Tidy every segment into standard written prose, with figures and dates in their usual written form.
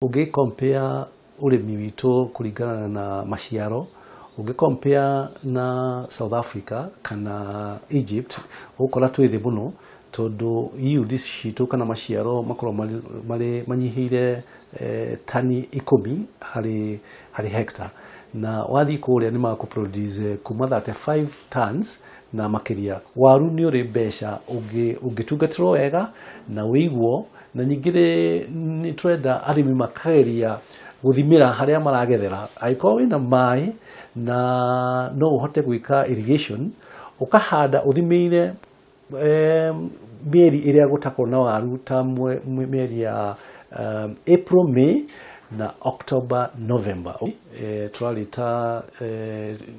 Ũngĩ compare ũrĩmi witũ kũringana na maciaro, ũngĩ compare na South Africa kana Egypt, ũgũkora twĩ thĩ mũno, tondũ yield citũ kana maciaro makoragwo marĩ manyihĩire tani 10 harĩ hectare. Na wathiĩ kũrĩa nĩ makũ produce kuma 35 tons na makĩria. Waru nĩ ũrĩ mbeca ũngĩtungatĩrwo wega na wĩigwo. Na ningĩ nĩ tũrenda arĩmi makageria gũthimĩra harĩa maragethera. Angĩkorwo wĩna maĩ na no ũhote gwĩka irrigation, ũkahanda ũthimĩire mĩeri ĩrĩa gũtakorwo na waru, ta mĩeri ya April, May na October, November. Tũrarĩta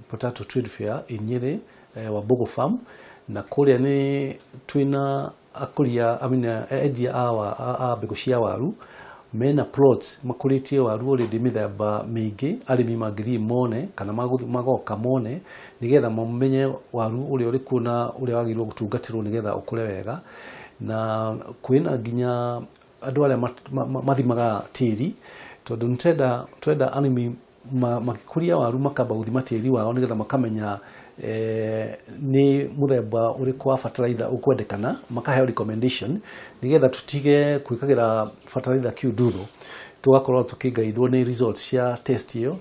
Potato Trade Fair in Nyeri, Wambugu Farm, na kũrĩa nĩ twĩna akũria, I mean, endia a mbegũ cia waru mena plots makũrĩtie waru already mĩthemba mĩingĩ. Arĩmi mangĩthiĩ mone kana magoka mone nĩgetha mamenye waru ũrĩa ũrĩ kuo na ũrĩa wagĩrĩirwo gũtungatĩrwo nĩgetha ũkũre wega. Na kwĩna nginya andũ arĩa mathimaga tĩri, tondũ nĩ tũrenda arĩmi magĩkũria waru makamba gũthima tĩri wao nĩgetha makamenya nĩ mũthemba ũrĩkũ wa fertilizer ũkwendekana, makaheo recommendation nĩgetha tũtige gwĩkagĩra fertilizer kiundutho, tũgakorwo tũkĩgaidwo nĩ results cia test ĩyo.